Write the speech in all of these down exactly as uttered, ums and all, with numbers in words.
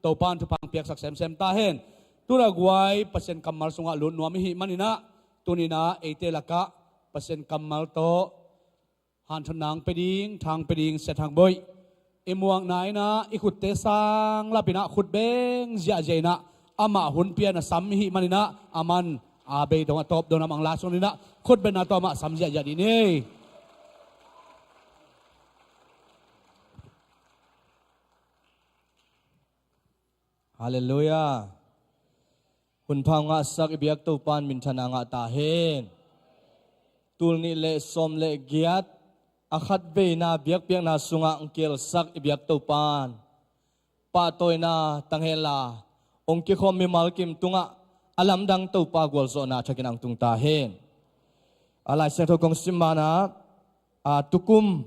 Topan thupha piaksak semsem ta hen. Tuna guai Pasian kammal sungah lut nuam i hih maninah, tuninah eite lakah Pasian kammal tawh hanthawnna ang pia ding, thang pia ding, Sia Thang Boih, i muakna inah i khutte sang lapinah khut beng ziahziah inah amah hun pian a sam i hih maninah, aman a bei dong a tawp dong a mang la sung inah khut benna tawh amah sam ziahziah dih ni. Halleluiah. Hun pha ngahsak i biak Topan minthanna ngah ta hen. Tul nih le sawm le giat a khat veina biakpiakna sungah ang kielsak i biak Topan pahtawina tang henla, ong kikhawm mimal kim tungah a lamdang Topa gualzawhna thakin ang tung ta hen. A Lai Siangtho kong sim manah, a, tukum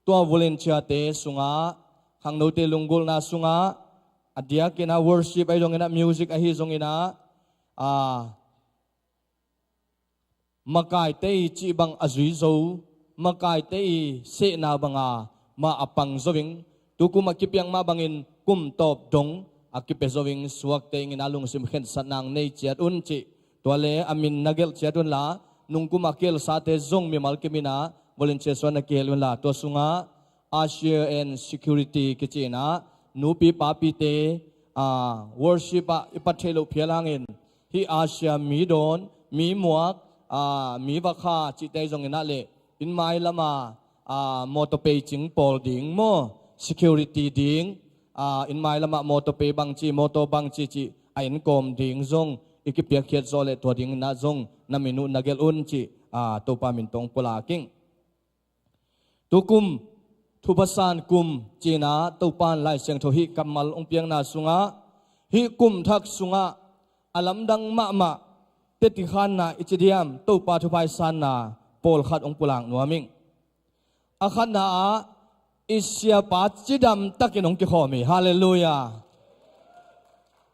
tua volunteer-te sungah, khangnote lunggulhna sungah, a diakinah worship ahi zonginah, music ahi zonginah, a, makaite i cih bang a zui zo, makaite i sehna banga mah a pang zo ing, tukum a kipiang mah bangin kum tawp dong a kipia zo ing, suakte inginah lungsim khensatna ang nei ciat un cih. Tua le a min na gelh ciat unla, nungkum a kielsate zong mimal kiminah volunteer suan na kihel unla, tua sungah usher and security kici inah, nupi papite, a, worship ah i pat theih loh phial hangin, hih usher, mi dawn, mi muak, a, mi vakha cihte zonginah le, inn mailama, a, motor peicing pawl ding maw, security ding, a, inn mailamah motor pei bangci, motor bangci cih a inn kawm ding zong i kipiakkhiat zawh le tua dinginah zong na min uh na gelh un cih, a, Topa min tawh ong pulak ing. Tukum thupha san kum cinah Topan Lai Siangtho hih kammal ong piakna sungah, hih kum thak sungah a lamdang mahmah, tetikhanna i ci diam, Topa thupha i sanna pawlkhat ong pulak nuam ing. A khatna ah i siapa cidam takin ong kikhawm hi. Halleluiah.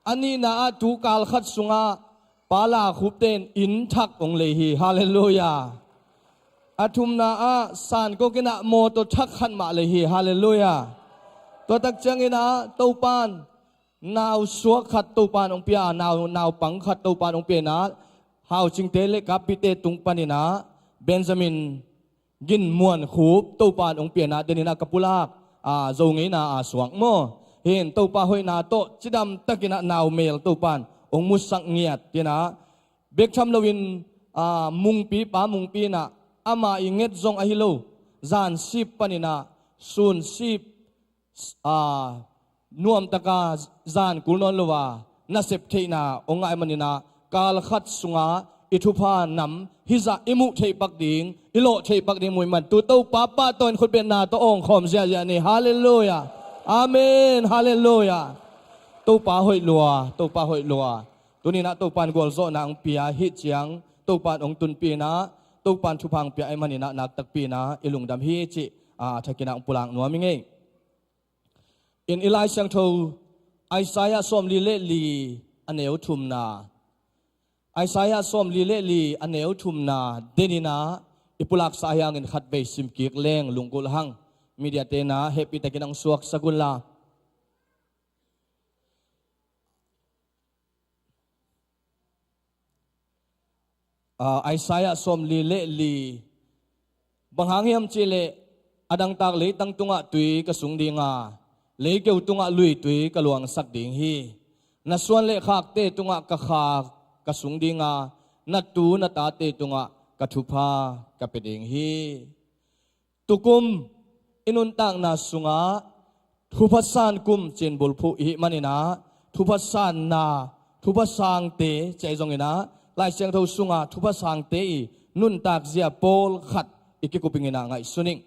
A nihna ah tu kal khat sungah pa Lakhupte in inn thak ong lei hi. Halleluiah. A thumna ah Sankok inah motor thak khat mah lei hi. Halleluiah. Tua tak cianginah Topan nau suak khat Topan ong pia, nau, naupang khat Topan ong pia inah, Haucingte le Kappite tung paninah Benjamin Gin Muan Khup Topan ong pianah deninah ka pulak, a, Zo ngeina a suak maw. Hin Topa hoihna tawh cidam takinah naumel Topan ong musak ngiat tinah, bek tham loin, a, Mungpi, Pa Mungpi inah ama i nget zong ahi lo, zan sip paninah sun sip, a, nuamtaka zan kul nawn lo a nasep theihna ong ngah maninah, kal khat sungah i thupha nam hizah i muh theih pak ding, i lawh theih pak ding muhih man tu Topa pahtawi in khutbetna tawh awngkhawm ziahziah ni. Halleluiah. Amen. Halleluiah. Topa hoih lua, Topa hoih lua. Tuninah Topan gualzawhna ang pia hih ciang Topan ong tunpih inah, Topan thupha ang pia ahih maninah naktakpi inah i lungdam hi cih, a, thakinah ang pulak nuam i ngei. In i Lai Siangtho Isaiah sawmli le li a neu thumna, Isaiah sawmli le li a neu thumna deninah i pulaksa ahi hangin khatvei simkik leng lunggulh hang. Media tenah hehpihtakin ang suaksak unla. A, Isaiah sawmli le li, bang hang hiam cihleh, a dangtak leitang tungah tui ka sung dinga, leikeu tungah luitui ka luangsak ding hi. Na suan le khakte tungah ka kha ka sung dinga, na tu na tate tungah ka thupha ka pia ding hi. Tukum i nuntakna sungah thupha san kum cin bulphuh i hih maninah, thupha sanna, thupha sangte ci ahi zonginah, Lai Siangtho sungah thupha sangte i nuntak zia pawlkhat i kikup inginah ngaihsun ing.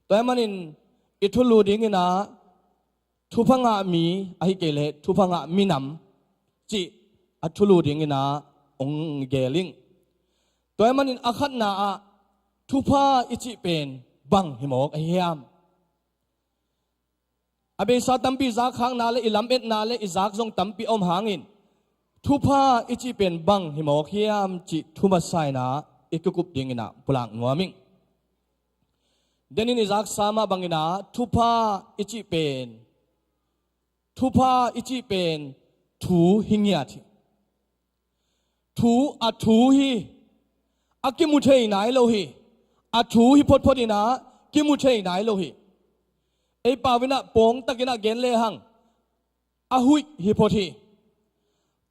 Tua ahih manin i thulu dinginah thupha ngah mi, ahih kei leh thupha ngah minam cih a thulu dinginah ong gel ing. Tua ahih manin a khatna ah thupha i cih pen bang hi mawk ahi hiam? A beisa tampi zak khakna le i lametna le i zak zong tampi om hangin thupha i cih pen bang hi mawk hiam cih thumasa inah i kikup dinginah pulak nuam ing. Denin i zaksa mah banginah thupha i cih pen Thupha i cih pen thu hi ngiat hi. Thu a thu hi. A kimu thei nai lo hi. A thu hi photphot inah kimu thei nai lo hi. Ei pau inah pawng takinah gen lehang a huih hi phot hi.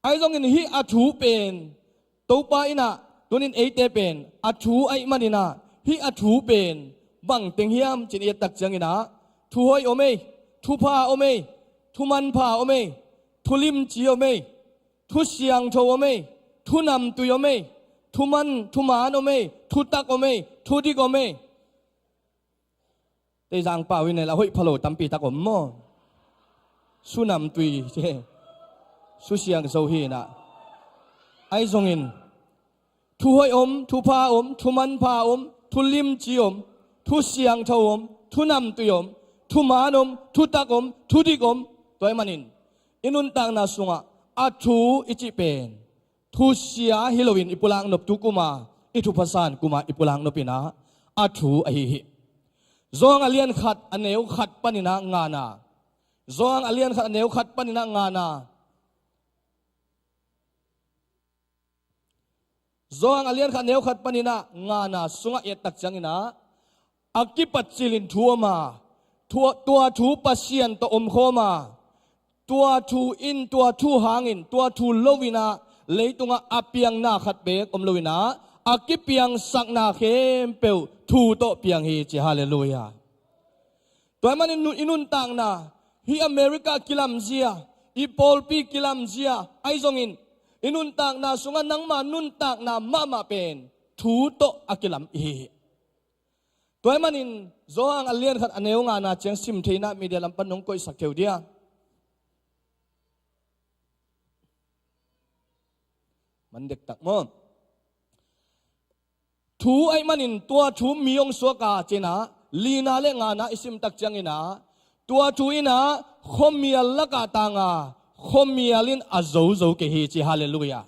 Ahi zongin hih a thu pen Topa inah tunin eite pen a thu ahih maninah hih a thu pen bangteng hiam cin i et tak cianginah thu hoih om ei, thu pha om ei, thu manpha om ei, thu limci om ei, thu siangtho om ei, thu namtui om ei, thu man, thu man om ei, thu tak om ei, thu dik om ei. Teizang pau in a hoih phalo tampi tak om maw? Su namtui, su siangtho hi inah. Ahi zongin thu hoih om, thu pha om, thu manpha om, thu limci om, thu siangtho om, thu namtui om, thu man om, thu tak om, thu dik om. Tua ahih manin i nuntakna sungah a thu i cih pen thusia hi loin i pulak nop, tu kuma i thupha san kuma i pulak nop inah a thu ahi hi. Johan a lian khat a neu khat paninah ngana. Johan a lian khat a neu khat paninah ngana. Johan a lian khat neu khat paninah ngana sungah i et tak cianginah a kipat cilin thu om a, tua thu Pasian tawh omkhawm a, tua thu in, tua thu hangin, tua thu lo inah leitungah a piangna khat beek om lo inah a kipiangsakna khempeuh thu tawh piang hi ci. Halleluiah. Tua ahih manin nu-, i nuntakna, hih America kilamzia, i pawlpi kilamzia ahi zongin i nuntakna sungah nangma nuntakna mahmah pen thu tawh a kilam ihi hi. Tua ahih manin Johan a lian khat a neu ngana ciang sim thei inah media lam pan nong koihsak thei uh dia. Man dektak maw? Thu ahih manin tua thu mi hong suak a cinah lina le ngana i sim tak cianginah tua thu inah khuamial lakah tang a, khuamial in a zozo kei hi ci. Halleluiah.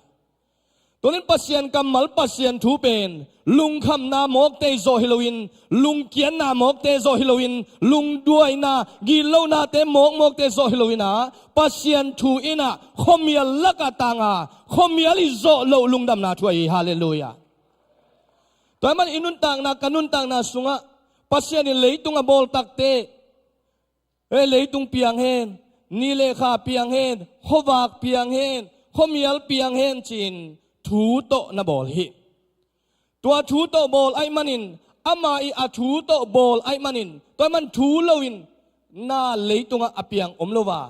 Tunin Pasian kammal, Pasian thu pen lungkhamna mawkte zawh hi loin, lungkiatna mawkte zawh hi loin, lungduaina, gitlonate mawkmawkte zawh hi lo inah Pasian thu inah khuamial lakah tang a, khuamial i zawh loh lungdamna thu ahi hi. Halleluiah. Tua ahih manin i nuntakna, ka nuntakna sungah Pasian in leitung a bawl takte, e, leitung piang hen, ni le kha piang hen, khuavak piang hen, khuamial piang hen ci-in thu tawh na bawl hi. Tua thu tawh bawl ahih manin, amah i a thu tawh bawl ahih manin, tua ahih man thu loin na leitungah a piang om lo a,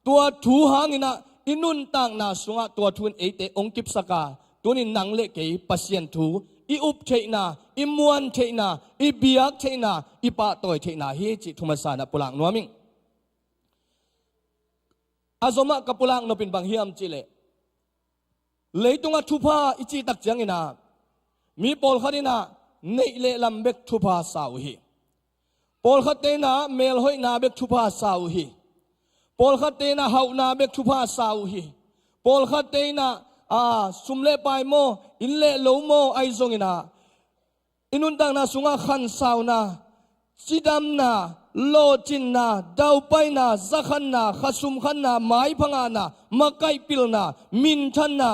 tua thu hanginah i nuntakna sungah tua thu in eite hong kipsak a, tunin nang le kei Pasian thu i up theihna, i muan theihna, i biak theihna, i pahtawi theihna hi cih thumasa inah pulak nuam ing. A zomah ka pulak nop in bang hiam cihleh, leitungah thupha i cih tak cianginah mi pawlkhat inah neih le lam bek thupha sa uh hi. Pawlkhatte inah melhoihna bek thupha sa uh hi. Pawlkhatte inah hauhna bek thupha sa uh hi. Pawlkhatte inah, a, sum le pai maw, inn le lo maw ahi zonginah i nuntakna sungah khansauna, cidamna, lawhcinna, daupaina, zakhanna, khasum khanna, maipha ngahna, makaihpilna, minthanna,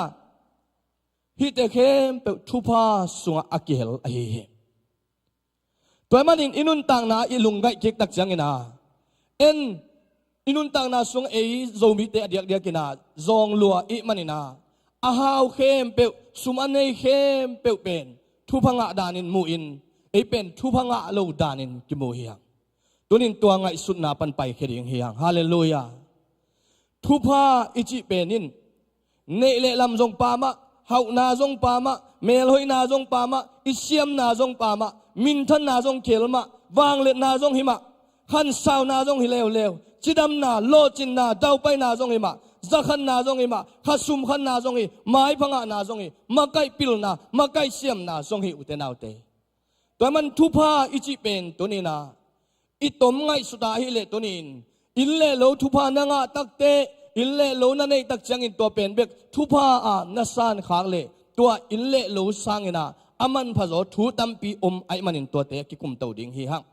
hihte khempeuh thupha sungah a kihel ahi hi. Tua ahih manin i nuntakna i lungngaih kik tak cianginah, en, i nuntakna sung ei Zomite a diakdiakinah zawng lua i hih maninah a hau khempeuh, sum a nei khempeuh pen thupha ngah danin mu-in, ei pen thupha ngah lo danin kimu hi hang. Tunin tua ngaihsutna pan paikhia ding hi hang. Halleluiah. Thupha i cih pen in neih le lam zong pamah, hauhna zong pamah, melhoihna zong pamah, i siamna zong pamah, minthanna zong khel mah, vangliatna zong hi mah, khansauna zong hi leuleu, cidamna, lawhcinna, daupaina zong hi mah, zakhanna zong hi mah, khasum khanna zong hi, maipha ngahna zong hi, makaihpilna, makaihsiamna zong hi, ute naute. Tua ahih man thupha i cih pen tuninah i tom ngaihsut ahih leh tunin, inn le lo thupha na ngah takteh, inn le lo na neih tak ciangin tua pen bek thupha a na sankhak leh, tua inn le lo sanginah a manphazaw thu tampi om ahih manin tuate a kikumto ding hi hang.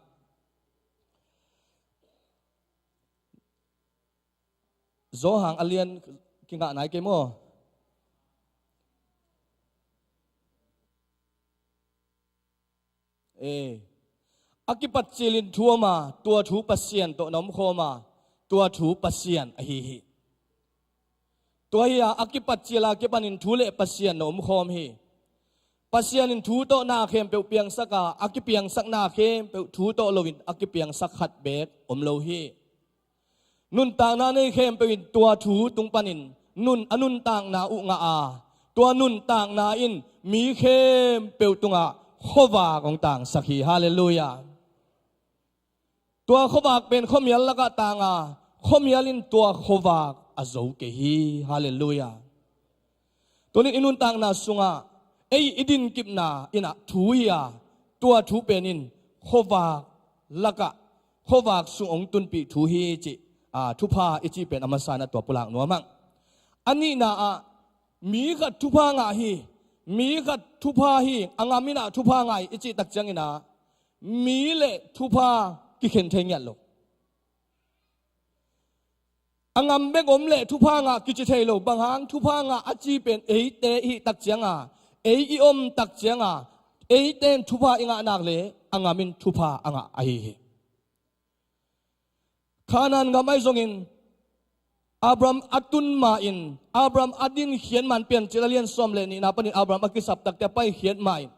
Johan a lian kingah nai kei maw? Ee, a kipat cilin thu om a, tua thu Pasian tawh na omkhawm a, tua thu Pasian ahi hi. Tua hi a, a kipat cil a kipanin thu le Pasian na omkhawm hi. Pasian in thu tawh na khempeuh piangsak a, a kipiangsak na khempeuh thu tawh loin a kipiangsak khat beek om lo hi. Nuntakna nei khempeuh in tua thu tung panin nun, a nuntakna uh ngah a, tua nuntakna in mi khempeuh tungah khuavak hong tangsak hi. Halleluiah. Tua khuavak pen khuamial lakah tang a, khuamial in tua khuavak a zo kei hi. Halleluiah. Tunin i nuntakna sungah ei i dinkipna in ah thu hi a, tua thu pen in khuavak lakah, khuavak sung hong tunpih thu hi cih, a, thupha i cih pen a masa in ah tua pulak nuam hang. A nihna ah mi khat thupha ngah hi, mi khat thupha hi, a ngam in ah thupha ngah hi i cih tak ciangin ah mi le thupha kikhen thei ngiat lo. A ngam bek om le thupha ngah kici thei lo, bang hang thupha ngah a ci pen eite i hih tak ciang a, ei i om tak ciang a, eite in thupha i ngah nak le a ngam in thupha a ngah ahi hi. Kanaan gam ahi zongin Abraham a tun ma-in, Abraham a dinkhiat ma-in, Piancil a lian sawm le nihna panin Abraham a kisap takte a paikhiat ma-in,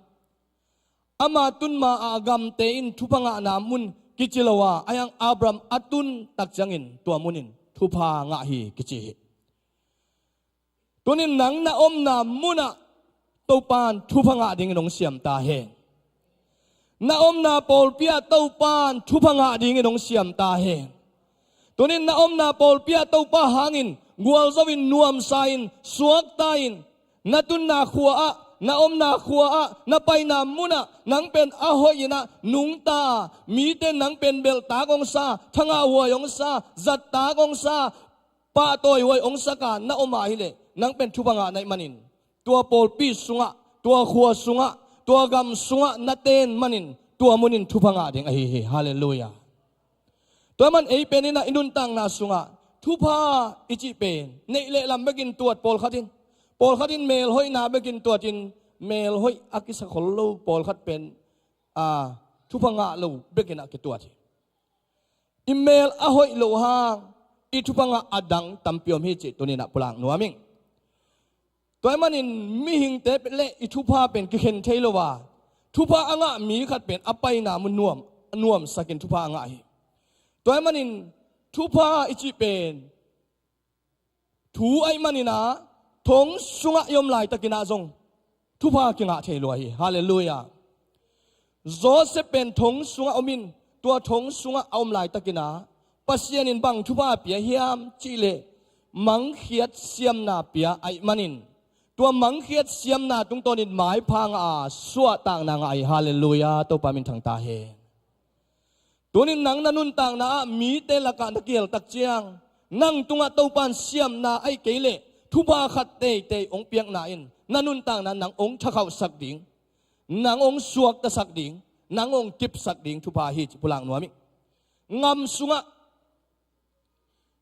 ama tun ma-a gamte in thupha ngahna mun kici lo a, ahi hang Abraham a tun tak ciangin tua munin thupha ngah hi kici hi. Tunin nang na omna munah Topan thupha ngah dingin hong siam ta hen. Na omna pawlpi ah Topan thupha ngah dingin hong siam ta hen. Tunin na omna pawlpi ah Topa hangin gualzo in, nuamsa in, suakta in, na tunna khua ah, na omna khua ah, na paina munah nang pen a hoih in ah nungta a, mite in nang pen belhtak hong sa, thangahhuai hong sa, zattak hong sa, pahtawihuai hong sak a na om a hileh nang pen thupha ngah na hih manin, tua pawlpi sungah, tua khua sungah, tua gam sungah na ten manin tua munin thupha ngah ding ahi hi. Halleluiah. Tua man ei pen in ah i nuntakna sungah thupha i cih pen neih le lam bekin tuat pawlkhat in, pawlkhat in melhoihna bekin tuatin, melhoih a kisa khol lo pawlkhat pen, a, thupha ngah lo bekin ah kituat hi. I mel a hoih loh hang i thupha ngah a dang tampi om hi cih tunin ah pulak nuam ing. Tua ahih manin mihingte le i thupha pen kikhen thei lo a, thupha a ngah mi khat pen a paina mun nuam, nuamsakin thupha a ngah hi. Tua ahih manin thupha i cih pen thu ahih manin ah thong sungah i om laitakin ah zong thupha kingah thei lua hi. Halleluiah. Josef pen thong sungah om in, tua thong sungah a om laitakin ah Pasian in bang thupha a pia hiam cihleh mangkhiat siamna pia ahih manin, tua mangkhiat siamna tungtawnin maipha ngah a suahtakna ngah hi. Halleluiah. Topa minthang ta hen. Tunin nang na nuntakna ah mite lakah na kihel tak ciang, nang tungah Topan siamna ahih kei leh thupha khat teitei hong piakna in na nuntakna nang hong thakhauhsak ding, nang hong suaktasak ding, nang hong kipsak ding thupha hi ci pulak nuam ing. Ngam sungah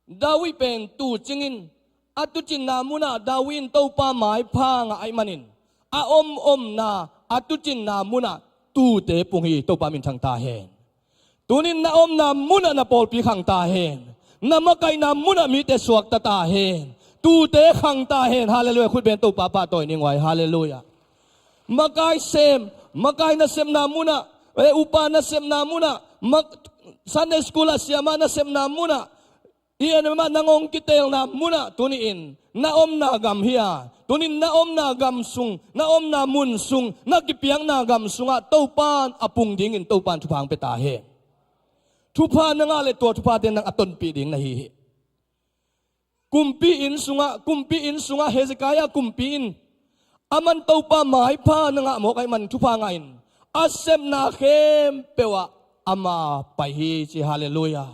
David pen tuucingin a tucinna munah David in Topa maipha ngah ahih manin, a om omna a tucinna munah tuute pung hi. Topa minthang ta hen. Tunin na omna munah na pawlpi khang ta hen. Na makaihna munah mite suakta ta hen. Tuute khang ta hen. Halleluiah. Khut beng Topa pahtawi ning uai. Halleluiah. Makai sem, makai nasepna munah, e, upa nasepna munah, mak-, Sunday school ah siama nasepna munah, i en mah nang hong kiteelna munah tuni-in na omna gam hi a, tunin na omna gam sung, na omna mun sung, na kipiakna gam sungah Topan a pung dingin Topan thupha hong pia ta hen. Thupha na ngah leh tua thuphate nang a tonpih ding na hi hi. Kumpi inn sungah, kumpi inn sungah Hezekiah kumpi in, aman Topa maipha na ngah mawk ahih man thupha ngah in, a sepna khempeuh ah ama pai hi ci. Halleluiah.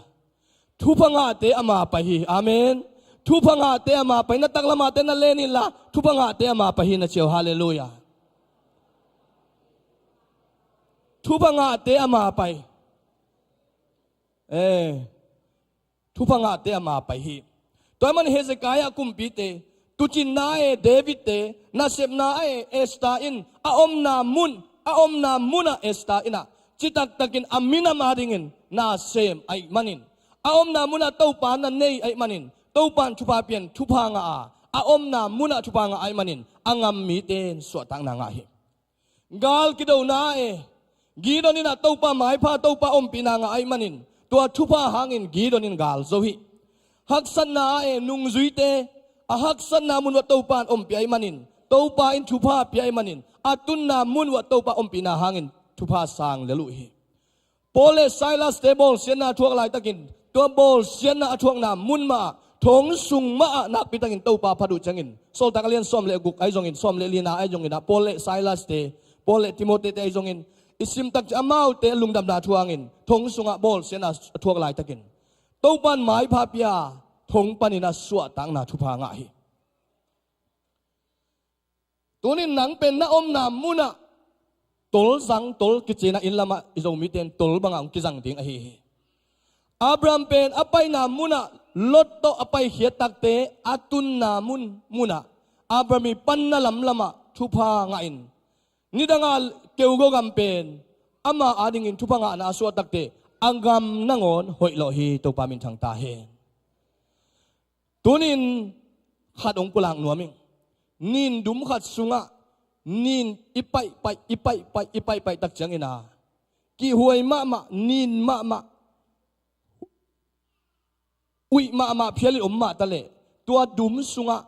Thupha ngahte ama pai hi. Amen. Thupha ngahte ama pai. Na taklamahte na len inla, thupha ngahte ama pai hi na ci uh. Halleluiah. Thupha ngahte ama pai. Eh. Thupha ngahte ama pai hi. Tua ahih manin Hezekiah kumpite, tuucinna ah e Davidte, nasepna ah e Esther in a omna mun, a omna munah Esther in ah citaktakin a minam adingin na sem ahih manin, a omna munah Topa na nei ahih manin, Topa in thupha pia-in thupha ngah a, a omna munah thupha ngah ahih manin a gam mite in suahtakna ngah hi. Gal kidona ah e Gideon in ah Topa maipha, Topa ompihna ngah ahih manin, tua thupha hangin Gideon in gal zo hi. Haksatna ah e nungzuite, a haksatna mun uah Topa in ompih ahih manin, Topa in thupha pia ahih manin, a tunna mun uah Topa ompihna hangin thupha sang lel uh hi. Paul le Silaste bawlsiatna a thuak laitakin, tua bawlsiatna a thuakna mun mahah, thong sung mahah nakpitakin Topa phat uh ciangin, Sawltak a lian sawm le guk ahi zongin, sawm le lina ahi zongin ah, Paul le Silaste, Paul le Timotite ahi zongin, i simtak ciang amaute lungdamna thu hangin thong sungah bawlsiatna a thuak laitakin, Topa in maipha pia, thong panin a suahtakna thupha ngah hi. Tunin nang pen na omna munah tolzang, tol kici-in ah, inn lamah i Zomite in tol bangah hong kizang ding ahi hi. Abraham pen a paina munah Lot tawh a paikhiat takte a tunna mun, munah Abraham i panna lamlamah thupha ngahin, nidanga keugo gam pen ama adingin thupha ngahna a suah takte a gam nangawn hoih lawh hi. Topa minthang ta hen. Tunin khat hong pulak nuam ing. Nin dum khat sungah nin i paihpaih, i paihpaih, i paihpaih tak ciangin ah, kihhuai mahmah, nin mahmah, uih mahmah phialin om mah taleh, tua dum sungah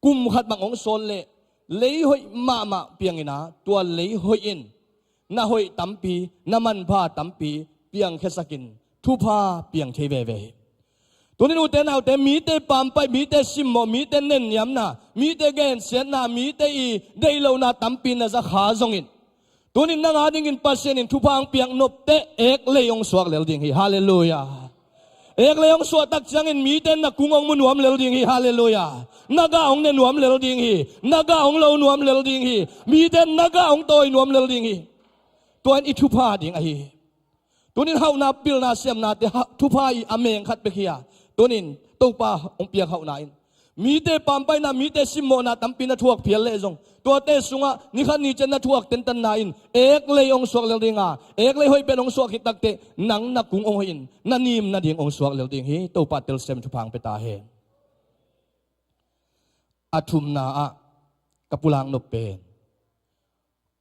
kum khat bang hong sawt leh, lei hoih mahmah piangin ah, tua lei hoih in na hoih tampi, na manpha tampi piangkhiasakin thupha piang thei veve hi. Tunin ute naute, mite pampaih, mite simmawh, mite nenniamna, mite gensiatna, mite i deih lohna tampi na za kha zongin, tunin nang adingin Pasian in thupha hong piak nopteh eklei hong suak lel ding hi. Halleluiah. Eklei hong suah tak ciangin mite na kung hong mu nuam lel ding hi. Halleluiah. Na gah hong ne nuam lel ding hi. Na gah hong lo nuam lel ding hi. Mite na gah hong tawi nuam lel ding hi. Tua in i thupha ding ahi hi. Tunin hauhna, pilna, siamnate ha-, thupha i a meng khat bek hi a, tunin Topa hong piak hauhna in mite pampaihna, mite simmawhna tampi na thuak phial leh zong, tuate sungah ni khat ni ciang na thuak tentanna in eklei hong suak lel ding a, eklei hoih pen hong suak khit takteh nang na kung hong hoih in na nim nading hong suak lel ding hi. Topa telsiam thupha hong pia ta hen. A thumna ah ka pulak nop pen,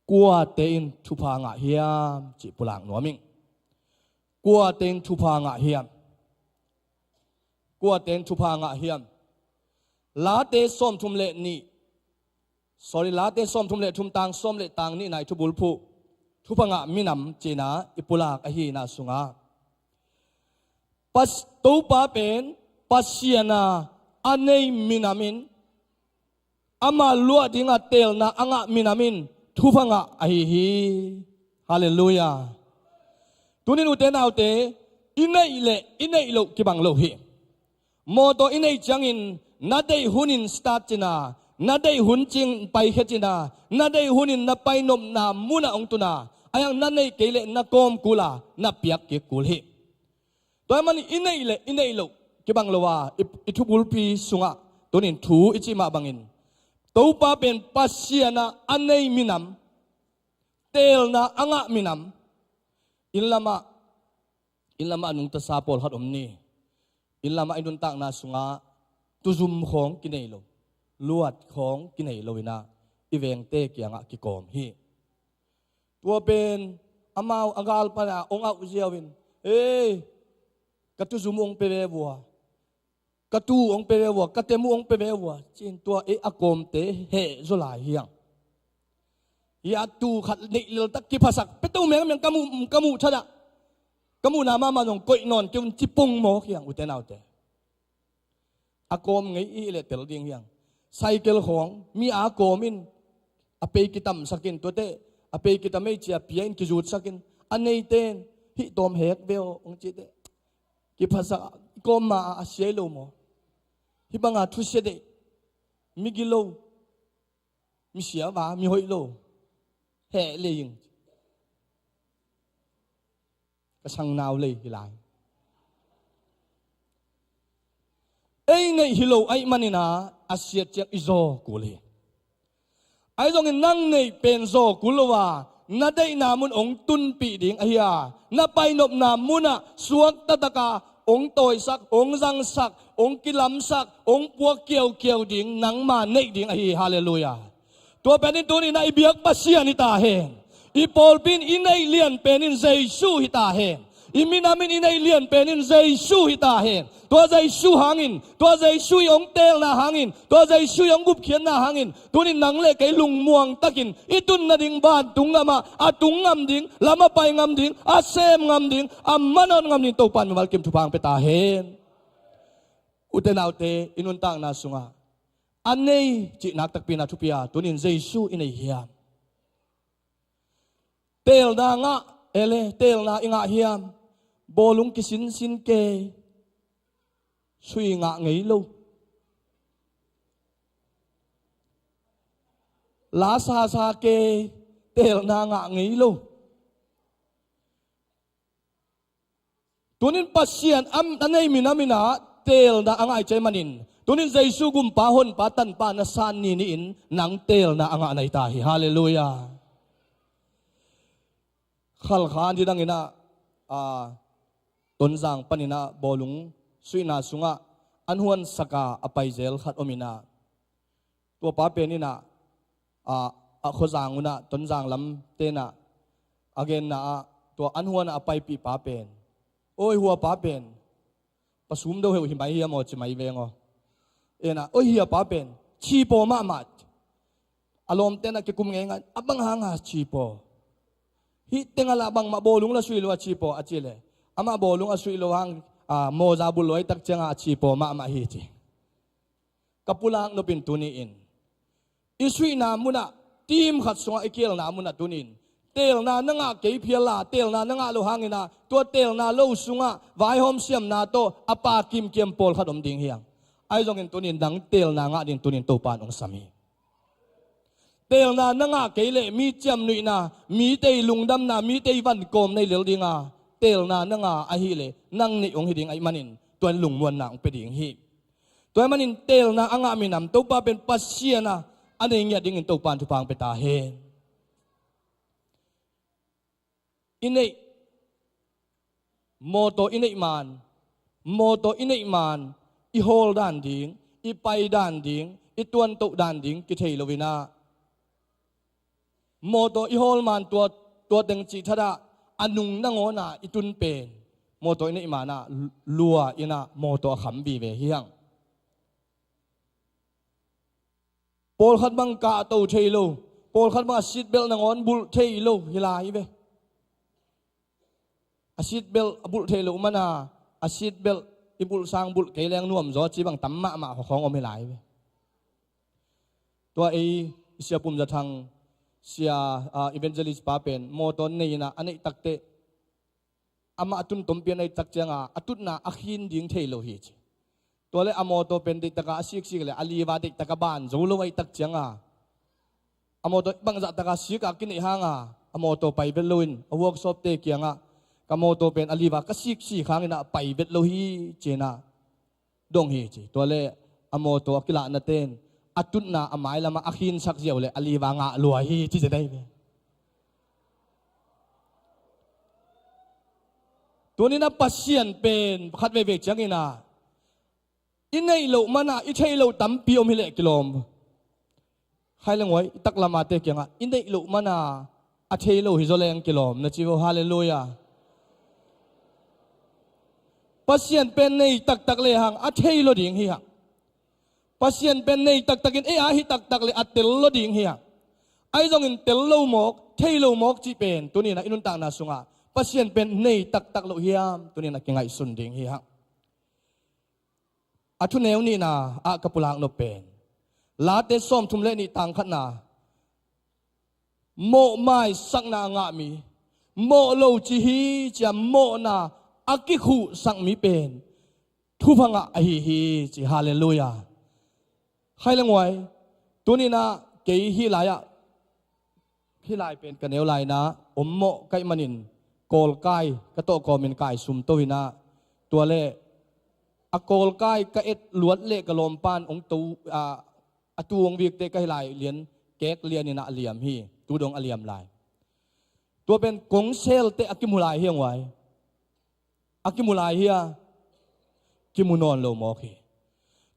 kuate in thupha ngah hiam cih pulak nuam ing. Kuate in thupha ngah hiam? Kuate in thupha ngah hiam? Late sawmthum le nih, sorry, Late sawmthum le thum, tang sawm le tang nihna i thubulphuh, thupha ngah minam cihna i pulak ahihna sungah, Pas-, Topa pen Pasian a a nei minam in, ama luah dinga teelna a ngah minam in thupha ngah ahi hi. Halleluiah. Tunin ute naute, i neih le i neih loh kibang lo hi. Mawtaw i neih ciangin na deih hunin start cihna, na deih hun ciang paikhia cihna, na deih hunin na painopna munah hong tuna, a hiang na neih kei leh na kawm kul a, na piak kik kul hi. Tua ahih manin i neih le i neih loh kibang lo a, i, i thubulpi sungah tunin thu i cih mah bangin, Topa pen Pasian a a nei minam, teelna a ngah minam. Inn lamah, inn lamah nungtasa pawlkhat om ni. Inn lamah i nuntakna sungah tuzum khawng kinei lo, luat khawng kinei lo in ah i vengte kiangah kikawm hi. Tua pen amau a gal pana hong auh ziau in, "Ei, ka tuzum hong pia ve vua, ka tu hong pia ve vua, ka temu hong pia ve vua," ci-in tua ei a kawmte heh zaw lai hi hang. Hih a tu khat neih leltak kiphasak, pia to mengmeng, ka muh, ka muh thadah, ka muhna mahmah zong koih nawn kei un ci pongmawk hi hang, ute naute. A kawm ngei i hih leh tel ding hi hang. Cycle khawng mi a kawm in a pei kitamsak in, tuate a pei kitam ei ci-a pia in kizutsak in, a neite in, "Hih tawm hek ve aw," hong cih teh, kiphasak, kawm ma a, a sia hi lo maw? Hih banga thusia deih, migilo, misia va, mihoih lo, heh lei ing. Ka sangnau lei hi lai. Ei neih hi lo ahih manin ah a siat ciang i zaw kul hi. Ahi zongin nang neih pen zaw kul lo a, na deihna mun hong tunpih ding ahi a, na painopna munah suakta taka hong tawisak, hong zangsak, hong kilamsak, hong puak kiaukiau ding nangma neih ding ahi hi. Halleluiah. Tua pen in tuni-in ah i biak Pasian hi ta hen. I pawlpi in i neih lian pen in Jesu hi ta hen. I minam in i neih lian pen in Jesu hi ta hen. Tua Jesu hangin, tua Jesu i hong teelna hangin, tua Jesu i hong gupkhiatna hangin, tuni-in nang le kei lungmuang takin i tun nading vantung gamah a tung ngam ding, lam a pai ngam ding, a sem ngam ding, a manawh ngam ding Topa in mimal kim thupha hong pia ta hen. Ute naute, i nuntakna sungah a nei cih naktakpi in ah thupi a, tuni-in Jesu i nei hiam? Teelna ngah, ele, teelna i ngah hiam? Bawlung kisinsin kei, sui ngah ngei lo. La sasa kei, teelna ngah ngei lo. Tunin Pasian a nei minam in ah teelna a ngah i cih manin, tunin Jesu gumpa, honpa, tanpa na san ni-in nang teelna a ngah na hi ta hi. Halleluiah. Khalkha nidangin ah, a, Tonzang panin ah bawlung suihna sungah an huansak a a paizel khat om in ah, tua pa pen in ah, a, a khuazang un ah, Tonzang lamte in ah a genna ah, tua an huan ah a paipih pa pen, "Oi, hua pa pen pasum do heuh hi mai hiam aw?" ci mai veng aw. En ah, "Oi, hia pa pen chipaw mahmah." A lawmte in ah kikum ngeingai, "A bang hanga chipaw? Hih teng a lah bangmah bawlung la suih lo a chipaw?" a cih leh, "Amah bawlung a suih lo hang, a, mawza bulh lo ahih tak cianga a chipaw mahmah hi," ci. Ka pulak nop in tuni-in i suihna munah, team khat sungah i kielna munah tuni-in teelna na ngah kei phial a, teelna na ngah lo hangin ah, tua teelna lo sungah vaihawm siamna tawh a pa kimkiam pawlkhat om ding hi hang. Ahi zongin tuni-in nang teelna ngah ding tuni-in Topa in hong sam hi. Teelna na ngah kei leh mi ciamnuihna, mite i lungdamna, mite i vankawmna i lel ding a, teelna na ngah ahih leh nang neih hong hi ding ahih manin tua in lungmuanna hong pia ding hi. Tua ahih manin teelna a ngah minam, Topa pen Pasian a, a nei ngiat dingin Topa in thupha hong pia ta hen. I neih, mawtaw i neih man, mawtaw i neih man, i hawl dan ding, i pai dan ding, i tuantoh dan ding kithei lo-in ah, mawtaw i hawl man tua, tua teng cih thadah a nung nangawn ah i tun pen, mawtaw i neih man ah lua in ah mawtaw a kham vive hi hang. Pawlkhat bang kahto thei lo, pawlkhat bang a seat belt nangawn bulh thei lo hi lai hi ve. A seat belt a bulh thei lo mana, a seat belt i bulh sang bulh kei leng nuamzaw ci bang tam mahmah khawkhawng om hi lai hi ve. Tua ei i Sia Pum Za Thang, Sia, ah, evangelist pa pen mawtaw nei in ah, a neih takteh amah a tun tompi a neih tak cianga a tutna a khin ding thei lo hi ci. Tua le a mawtaw pen deihtaka a siksik le a liva deihtaka ban zo lo ahih tak cianga, a mawtaw bangzah taka sika kineih hanga a mawtaw pai vet loin a workshop te kiangah, "Ka mawtaw pen a liva ka siksik hangin ah pai vet lo hi," ci-in ah dong hi ci. Tua le a mawtaw a kilahna ten a tutna a mailamah a khinsak ziau le a liva ngah lua hi ci zen ahi ve. Tunin ah Pasian pen khat veivei ciangin ah i neih loh mana i theih loh tampi om hileh kilawm. Khai le nguai, i taklamate kiangah i neih loh mana a thei lo hi zaw leng kilawm na ci vo. Halleluiah. Pasian pen nei taktak lehang a thei lo ding hi hang. Pasian pen nei taktakin ei a hi taktak le a tel lo ding hi hang. Ahi zongin tel lo mawk, thei lo mawk cih pen tuni-in ah i nuntakna sungah Pasian pen nei taktak lo hiam, tuni-in ah kingaihsun ding hi hang. A thuneu nihna ah ka pulak nop pen, Late sawmthum le nih tang khatna, mawh maisakna a ngah mi, mawh lo ci hi ci-a mawhna a kikhuhsak mi pen thupha ngah ahi hi ci. Halleluiah. Khai le nguai, tuni-in ah kei hih lai-ah, hih lai pen ka neu lai-in ah om mawh ka hih manin, kawlkai ka tawh kawmin kai sumto-in ah, tua le a kawlkai ka et luat leh ka lawmpan hong to, a, a tu hong vikte ka hi lai lian, kek lianin a liam hi. Tu dong a liam lai. Tua pen kong selte a kimu lai hi hang uai. A kimu lai hi a, kimu nawn lo mawk hi.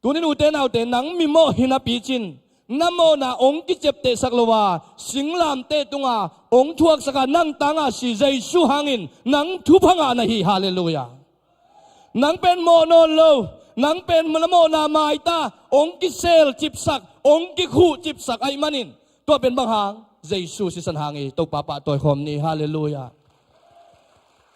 Tunin ute naute, nang mimawh hi napi cin, na mawhna hong kiceptehsak lo a, singlamteh tunga hong thuaksak a, nang tanga si Jesu hangin nang thupha ngah na hi. Halleluiah. Nang pen mawh nawn lo, nang pen na mawhna maita, hong kiselcipsak, hong kikhuhcipsak ahih manin, tua pen bang hang? Jesu sisan hang hi. Topa pahtawi khawm ni. Halleluiah.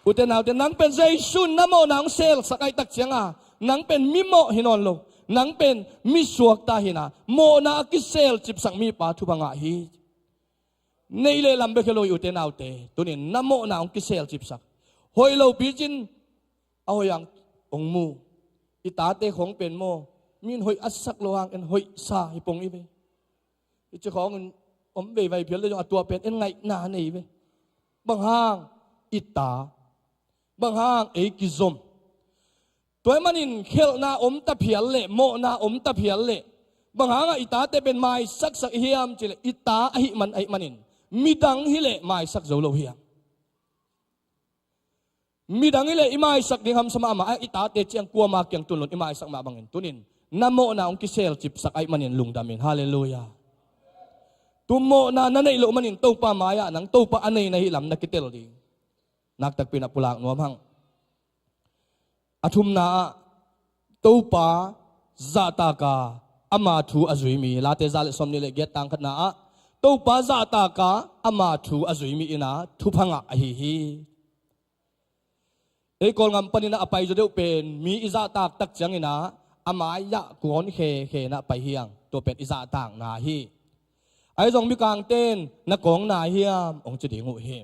Ute naute, nang pen Jesu na mawhna hong selsak ahih tak cianga, nang pen mimawh hi nawn lo, nang pen mi suakta hi na, mawhna a kiselcipsak mipa thupha ngah hi. Neih leh lam bek hi lo hi ute naute. Tunin na mawhna hong kiselcipsak. Hoih lopi cin a hoih hang hong mu. I tate khong pen maw, min hoih a sak lo hang en hoihsa hi pong i ve. Hici khawngin om veivai phial le zong a tua pen en ngaihna nei ve. Bang hang? I ta. Bang hang? Ei kizom. Tua ahih manin khelhna om ta phial leh, mawhna om ta phial leh, bang hangah i tate pen maisaksak i hiam cileh, i ta ahih man, ahih manin midang hileh maisak zo lo hiam? Midang hileh i maisak ding hamsa mahmah a, i tate ciang kuama kiang tun lo-in i maisak mah bangin, tunin na mawhna hong kiselcipsak ahih manin lungdam in. Halleluiah. Tu mawhna na neih loh manin Topa mai-ah nang Topa a nei na hih lam na kitel ding. Naktakpi-in a pulak nuam hang. A thumna ah, Topa zahtak a, ama thu a zui mi. Late za le sawmnih le giat, tang khatna ah, Topa zahtak a, ama thu a zui mi in a thupha ngah ahi hi. Ei Kawlgam panin a pai zaw deuh pen mi i zahtak tak ciangin a, a mai-ah kuawn khekhe in a pai hi hang. Tua pen i zahtakna hi. Ahi zong Mikangte in na kawng nai hiam hong ci ding uh hi.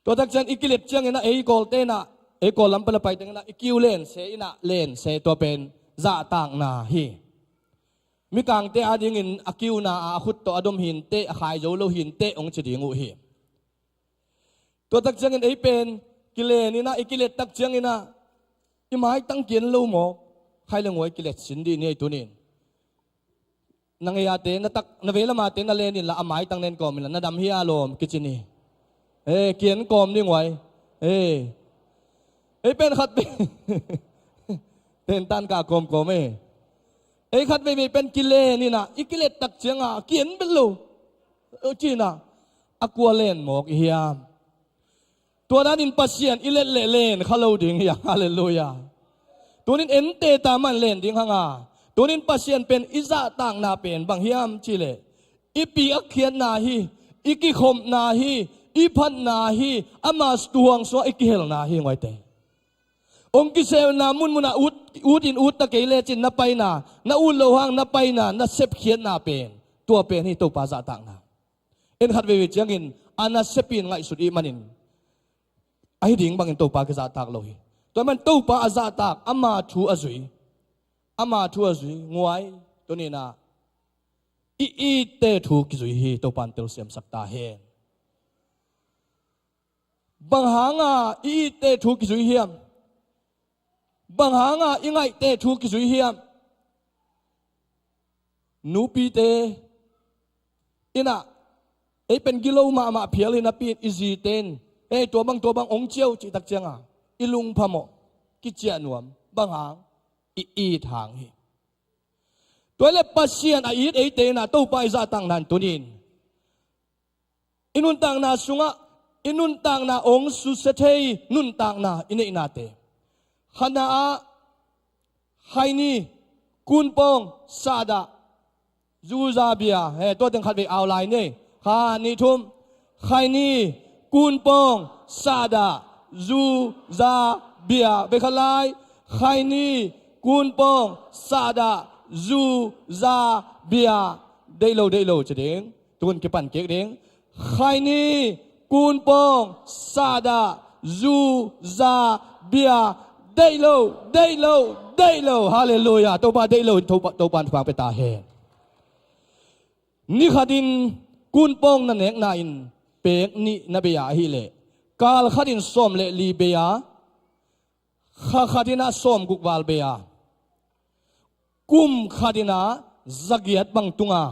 Tua tak ciang i kilet ciangin a, ei Kawlte in a, ei Kawl lam pan a pai teng in a, i kiu lense in a, lense, tua pen zahtakna hi. Mikangte adingin a kiuna a, a khut tawh a dom hi inteh, a khai zo lo hi inteh hong ci ding uh hi. Tua tak ciangin ei pen kilen in a, i kilet tak ciangin a, i maitang kien lo mawk, khai le nguai kilet sin dih ni ei tunin. Na ngei ate, na tak, na vei lam ate na len inla, a maitang nen kawm inla, na dam hi a lawm kici ni. Eh, kien kawm ni nguai. Eh. Ei pen khat vei. Tentan ka kawmkawm eh. Ei khat veivei pen kilen in a, i kilet tak ciang a, kien bel lo. Ci in a, a kua len mawk i hiam? Tua danin Pasian i let leh len kha lo ding hi a. Halleluiah. Tunin en teta man len ding hang a. Tunin Pasian pen i zahtakna pen bang hiam cih leh, i pi a khiatna hi, i kikhopna hi, i phatna hi, ama tuang sungah i kihelna hi, nguaite. Hong kiselna munmun ah ut, ut in ut ta kei lecin na paina, na ut loh hang na paina, na sepkhiatna pen, tua pen hi Topa zahtakna. En khat veivei ciangin a nasep in ngaihsut i hih manin, ahi ding bangin Topa kizahtak lo hi. Tua ahih manin Topa a zahtak, ama thu a zui. Ama thu a zui, nguai, tuni-in ah i itte thu kizui hi. Topa in telsiamsak ta hen. Bang hanga i itte thu kizui hiam? Bang hanga i ngaihte thu kizui hiam? Nupite in ah, ei pen gilo mahmah phial hi napi-in i zite in, ei, tua bang, tua bang hong ci o, cih tak cianga i lungpham aw, kiciah nuam. Bang hang? I it hang hi. Tua hi leh Pasian a it eite in ah Topa i zahtakna in tuni-in i nuntakna sungah, i nuntakna hong susia thei nuntakna i neihnate. Khatna ah, khaini, kunpawng, sahdah, zu, za, bia. He, tua teng khat vei au lai ni. Khat, nih, thum. Khaini, kunpawng, sahdah, zu, za, bia. Vei khat lai. Khaini, kunpawng, sahdah, zu, za, bia. Deih lo, deih lo ci ding. Tun kipan kik ding. Khaini, kunpawng, sahdah, zu, za, bia. Deih lo, deih lo, deih lo. Halleluiah. Topa deih lo, Topa, Topa in thupha pia ta hen. Ni khatin kunpawng na nekna in pek nih na bei a, ahih leh kal khatin sawm le li bei a, kha khat in ah sawmguk val bei a, kum khat in ah zagiat bang tung a,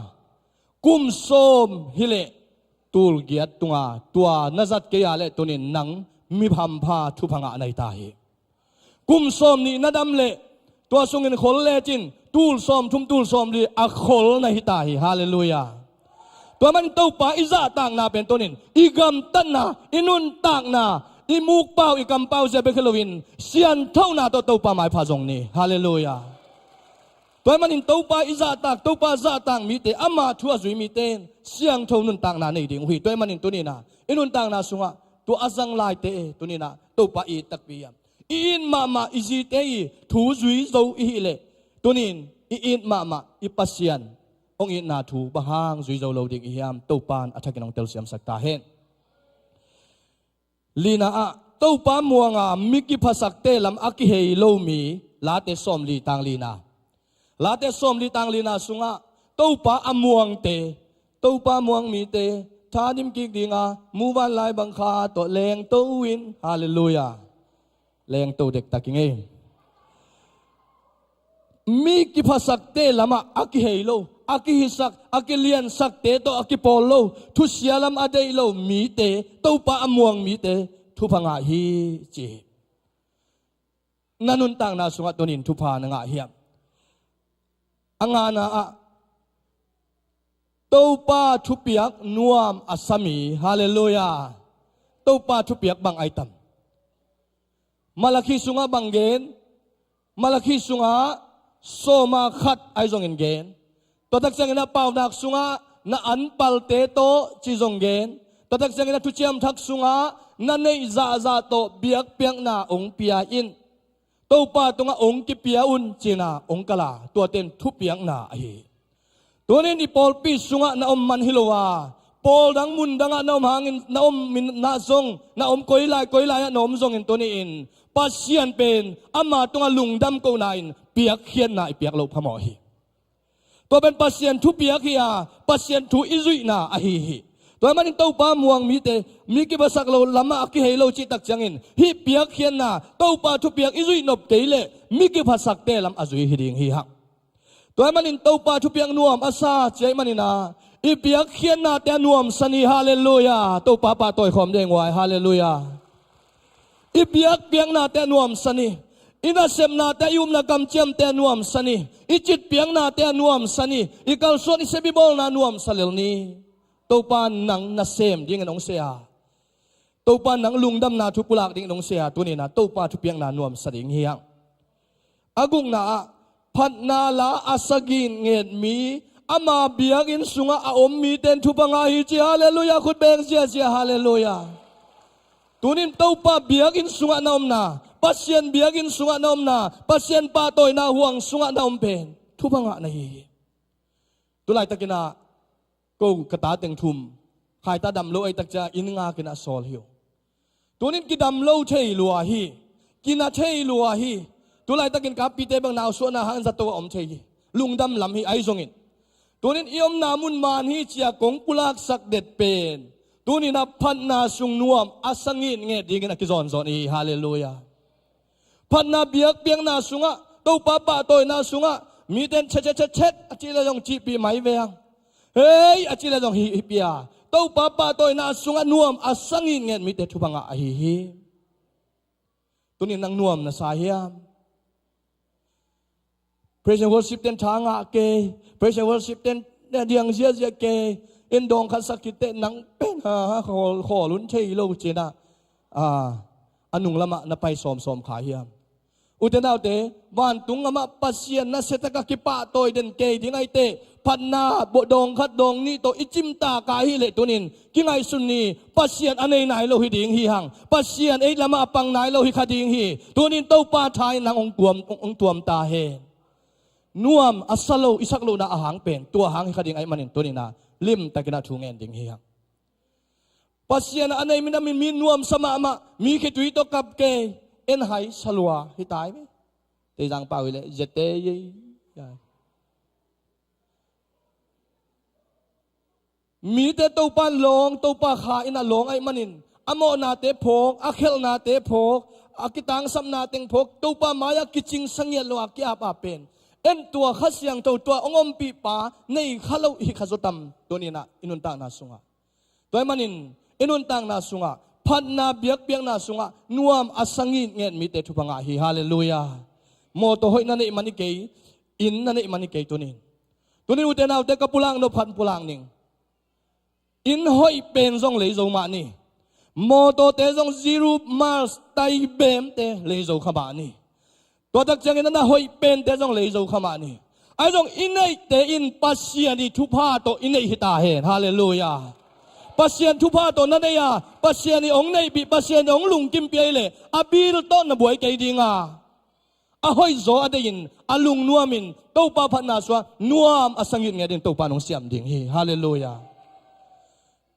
kum sawm hileh tulgiat tung a, tua na zat kei a leh tunin nang mi hampha thupha ngah na hi ta hi. Kum sawm nih na dam leh tua sungin khol lecin tul sawm thum tul sawm li a khol na hi ta hi. Halleluiah. Tua manin Topa i zahtakna pen tunin i gamtatna, i nuntakna, i mukpau, i kampau zia bek hi loin sianthona tawh Topa maipha zong ni. Halleluiah. Tua manin Topa i zahtak, Topa zahtak mite, ama thu a zui mite in siangtho nuntakna nei ding uh hi. Tua manin tunin ah i nuntakna sungah tua a zang laite tunin ah Topa i it takpi hiam? I it mahmah i zite i thu zui zo i hih leh tunin i it mahmah i Pasian hong itna thu bang hang zui zo lo ding i hiam? Topa in a thakin hong telsiamsak ta hen. Lina ah Topa muanga mi kiphasakte lam a kihei lo mi, Late sawmli tang lina. Late sawmli tang lina sungah Topa a muangte, Topa muang mite thadim kik dinga muvanlai bang kha tawh lengto uh in. Halleluiah. Lengto dektak i ngei. Mi kiphasakte lamah a kihei lo, a kihisak, a kiliansakte tawh a kipawl lo, thusia lam a deih lo mite, Topa a muang mite thupha ngah hi, ci hi. Na nuntakna sungah tunin thupha na ngah hiam? A ngana ah Topa thupiak nuam a sa mi. Halleluiah. Topa thupiak bang ai tam? Malakhi sungah bang gen? Malakhi sungah sawma khat ai zongin gen. Tua tak ciangin a Paunak sungah na anpalte tawh ci zong gen. Tua tak ciangin a Thuciam Thak sungah na neih zahzah tawh biakpiakna hong pia in. Topa tungah hong kipia un cina hong kala, tuate in thupiakna ahi hi. Tunin i pawlpi sungah na om man hi lo a, pawl dang mun dangah na om hangin, na om minah zong, na om koi lai koi lai-ah na om zongin tuni-in Pasian pen ama tungah lungdam kohna in piakkhiatna i piak loh phamawh hi. Tua pen Pasian thupiak hi a, Pasian thu i zuihna ahi hi. Tua ahih manin Topa muang mite, mi kiphasak lo lamah a kihei lo cih tak ciangin hih piakkhiatna, Topa thupiak i zuih nop kei leh mi kiphasakte lam a zui hi ding hi hang. Tua ahih manin Topa thupiak nuam a sa ci ahih manin a, i piakkhiatnate a nuamsa ni. Halleluiah. Topa pahtawi khawm ding uh ai. Halleluiah. I biakpiaknate a nuamsa ni. I nasepnate, i upna kamciamte a nuamsa ni. I citpiaknate a nuamsa ni. I kalsuan, i sep, i bawlna nuamsa lel ni. Topa nang nasem dingin hong sei a, Topa nang lungdamna thu pulak dingin hong sei a, tuni-in a Topa thupiakna nuamsa ding hi hang. A gukna ah, phatna la a sa ngitnget mi, ama biakinn sungah a om mite in thupha ngah hi ci. Halleluiah. Khut beng ziazia. Halleluiah. Tunin Topa biakinn sungah na omna, Pasian biakinn sungah na omna, Pasian pahtawina huang sungah na om pen thupha ngah na hi hi. Tulaitakin a ko ka ta teng thum, khaita dam lo ahih tak ciang inn ngak in a sawl hi uh. Tunin kidam lo thei lua hi, kina thei lua hi. Tulaitakin ka pite bang nausuahna hang zato a om thei hi. Lungdam lam hi ahi zongin, tunin i omna mun man hi ci-a kong pulaksak det pen, tunin a phatna sung nuam a sa ngitnget dingin a kizawnzawn hi. Halleluiah. Phatna biakpiakna sungah, Topa pahtawina sungah, mite in chet chet chet chet a cih leh zong cihpih mai ve hang. Hei a cih leh zong hi, hih pia. Topa pahtawina sungah nuam a sa ngitnget mite thupha ngah ahi hi. Tunin nang nuam na sa hiam? Praise and worship ten tha ngah kei, praise and worship ten diang ziazia kei, in dawng khat sak khit teh nang pen ha, khawl, khawl hun thei lo ci-in a, a nung lamah na pai sawmsawm kha hiam? Ute naute, vantung gamah Pasian nasia takah kipahtawi den kei ding ahih teh, phatna dawng khat dawng nih tawh i cimtak ahih leh tunin kingaihsun ni. Pasian a nei nai lo hi ding hi hang. Pasian ei lamah a pang nai lo hi kha ding hi. Tunin Topa tha in nang hong tuam, hong, hong tuam ta hen. Nuam a sa lo i sak lohna a hang pen tua hang hi kha ding ahih manin tunin a limtakin a thu ngen ding hi hang. Pasian a nei mi na mi, mi nuamsa mahmah, mi khitui tawh kap kei, en hai sa lua hi tai ve. Teizang pau hi leh zete ye. Mite Topa in lawng, Topa kha in a lawng ahih manin, a mawhnate phawk, a khelhnate phawk, a kitangsapna teng phawk, Topa mai-ah kicingsa ngiat lo a ki-ap a pen, en tua Kha Siangtho tua hong ompihpa nei kha lo i hi kha zaw tam, tuni-in ah i nuntakna sungah. Tua ahih manin i nuntakna sungah, phatna biakpiakna sungah nuam a sa ngitnget mite thupha ngah hi. Halleluiah. Mawtaw hoih na neih man hi kei, inn na neih man hi kei tuni-in. Tuni-in ute naute, ka pulak nop khat pulak ning. Inn hoih pen zong lei zo mah ni. Mawtawte zong zero miles tai bemte lei zo kha mah ni. Tua tak ciangin a na hoih pente zong lei zo kha mah ni. Ahi zong i neihte in Pasian i thupha tawh i neih hi ta hen. Halleluiah. Pasian thupha tawh na neih a, Pasian i hong neihpih, Pasian i hong lungkimpih ahih leh a bil tawh na buai kei ding a, a hoihzaw a deihin, a lungnuamin Topa phatna sungah nuam a sa ngitnget in Topa in hong siam ding hi. Halleluiah.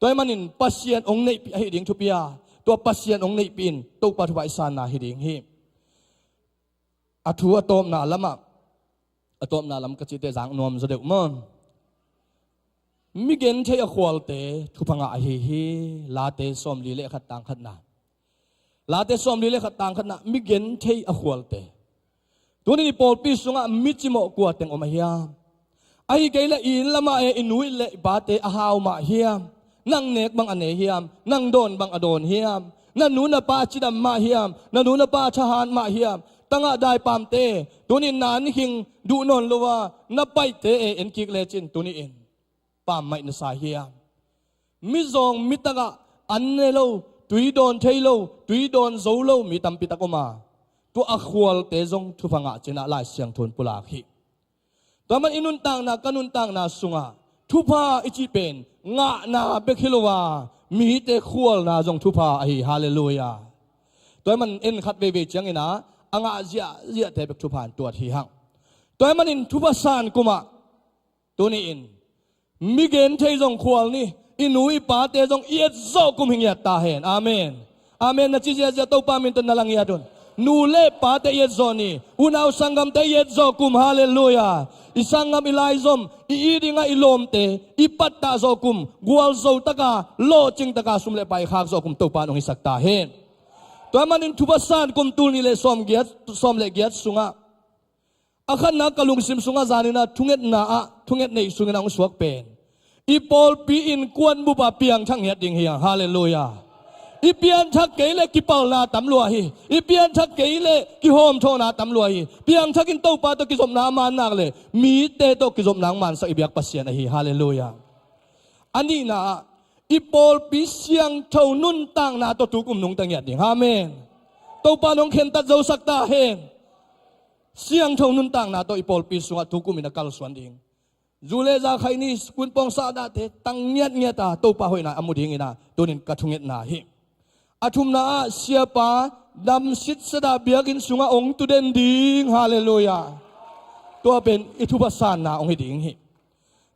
Tua ahih manin Pasian hong neihpih ahi ding thupi a, tua Pasian hong neihpih in Topa thupha i sanna hi ding hi. A thu a tawpna lamah, a tawpna lam ka cihte zak nuam zaw deuh maw? Mi genthei a khualte thupha ngah ahi hi. Late sawmli le khat tang khatna. Late sawmli le khat tang khatna, mi genthei a khualte. Tuni-in i pawlpi sungah mi cimawh kua teng om a hiam? Ahi kei leh i inn lamah e, i nu le i pate a hau mah hiam? Nang nek bang a ne hiam? Nang dawn bang a dawn hiam? Na nu na pa cidam mah hiam? Na nu na pa thahat mah hiam? Tangah daipamte, tuni-in na an khing duh nawn lo a, na paihte e, en kik lecin tuni-in pammaih na sa hiam? Mizawng mitakah an ne lo, tui dawn thei lo, tui dawn zo lo mi tampi tak om a, tua a khualte zong thupha ngah ci-in ah Lai Siangtho in pulak hi. Tua ahih manin i nuntakna, ka nuntakna sungah thupha i cih pen ngahna bek hi lo a, mite khualna zong thupha ahi. Halleluiah. Tua ahih manin en khat veivei ciangin ah a ngah ziahziahte bek thupha in tuat hi hang. Tua ahih manin thupha san kum ah, tuni-in mi genthei zong khual ni. I nu i pate zong i etzawh kum hi ngiat ta hen. Amen. Amen na ci ziahziah, Topa min tawh na la ngiat un. Nu le pate i etzawh ni. Unau sanggamte i etzawh kum. Halleluiah. I sanggam, i laizom, i it dingah i lawmte i pattah zawh kum, gualzo taka, lawhcing taka sum le pai khak zawh kum Topa in hong hisak ta hen. Tua ahih manin thupha san kum tul nih le sawm giat, sawm le giat sungah, a khatna, ka lungsim sungah zanin ah thungetna ah, thunget neih sungin ah hong suak pen, i pawlpi innkuanbup ah piangthak ngiat ding hi hang. Halleluiah. I pianthak kei leh kipalna tam lua hi. I pianthak kei leh kihawmthawhna tam lua hi. Piangthak in Topa tawh kizopna a man nak leh, mite tawh kizopna hong mansak i biak Pasian ahi. Halleluiah. A nihna ah, i pawlpi siangtho nuntakna tawh tukum nungta ngiat ding. Amen. Topa in hong khentat zosak ta hen. Siangtho nuntakna tawh i pawlpi sungah tukum in a kalsuan ding. Zu le za khaini, kunpawng sahdahte tang ngiatngiat a, Topa hoihna a mu dingin ah tuni-in ka thungetna hi. A thumna ah, siapa dam sitset a biakinn sungah hong tu den ding. Halleluiah. Tua pen i thupha sanna hong hi ding hi.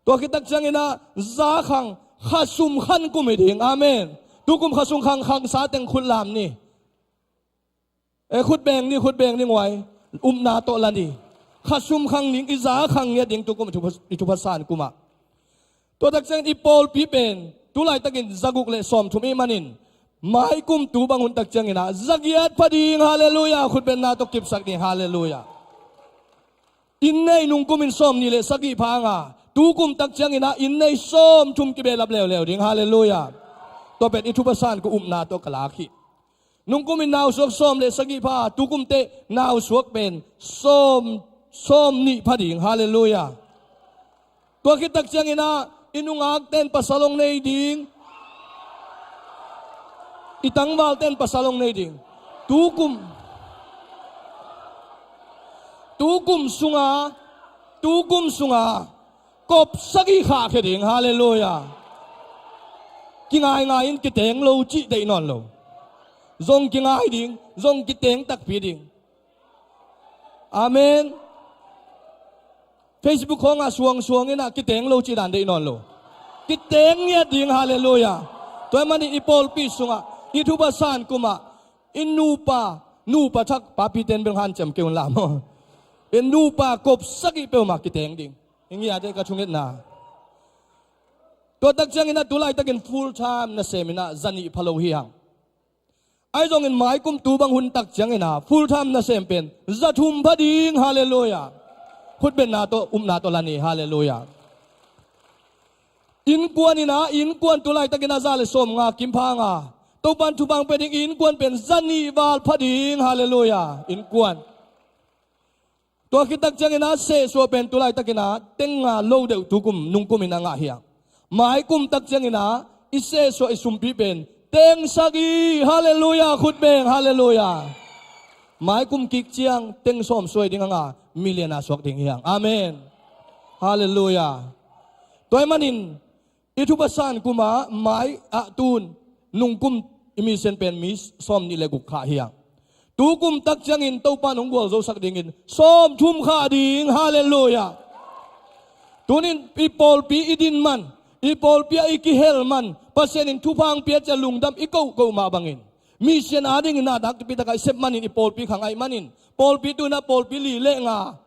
Tua khit tak ciangin ah, za khang, khasum khan kum hi ding. Amen. Tukum khasum khang, khangsa teng khut lam ni. E, khut beng ni, khut beng ni nguai. Upna tawh la ni. Khasum khang ning, i za khang ngiat ding tukum i thupha, i thupha san kum ah. Tua tak ciangin i pawlpi pen tu laitakin za guk le sawmthum i hih manin, mai kum tu bang hun tak ciangin ah za giat pha ding. Halleluiah. Khut benna tawh kipsak ding. Halleluiah. Inn nei nung kum in sawmnih le sagih pha hang a, tukum tak ciangin ah inn nei sawmthum kibehlap leuleu ding. Halleluiah. Tua pen i thupha san kum, upna tawh ka lak hi. Nung kum in nausuak sawm le sagih pha, tukum teh nausuak pen sawm, sawmnih pha ding. Halleluiah. Tua khit tak ciangin ah i nungak ten pasal hong nei ding. I tangval ten pasal hong nei ding. Tukum, tukum sunga, tukum sunga kop sagih khahkhia ding. Halleluiah. Kingaingai in, kiteng lo cih deih nawn lo. Zong kingai ding, zong kiteng takpi ding. Amen. Facebook khawngah suangsuang in ah kiteng lo cih dan deih nawn lo. Kiteng ngiat ding. Halleluiah. Tua ahih manin i pawlpi sungah i thupha san kum ah i nupa, nupa thak, papi ten bel hanciam kei un la maw. I nupa kop sagih peuhmah kiteng ding. I ngiat e, ka thungetna. Tua tak ciangin ah tu laitakin full time nasem in ah za nih pha lo hi hang. Ahi zongin maikum tu bang hun tak ciangin a full time nasem pen za thum pha ding. Halleluiah. Khutbenna tawh upna tawh la ni. Halleluiah. Innkuan in a, innkuan tu laitakin a za le sawmnga kim pha nga, Topan thupha hong pia ding innkuan pen za nih val pha ding. Halleluiah. Innkuan. Tua khit tak ciangin a sehsuah pen tu laitakin a teng nga lo deuh tukum nungkum in a ngah hi a, maikum tak ciangin a i sehsuah i sumpi pen teng sagih. Halleluiah. Khut beng. Halleluiah. Maikum kik ciang teng sawm suai ding a nga, million a suak ding hi hang. Amen. Halleluiah. Tua ahih manin i thupha san kum a mai ah tun nungkum i mission pen mi sawm nih le guk khah hi hang. Tukum tak ciangin Topan hong gualzosak dingin sawm thum khah ding. Halleluiah. Tunin i pawlpi i din man, i pawlpi ah i kihel man, Pasian in thupha hong pia cia lungdam i kohkoh mah bangin, mission a dingin a dak kipi taka i sep manin, i pawlpi khang ahih manin, pawlpi tu in a pawlpi li le nga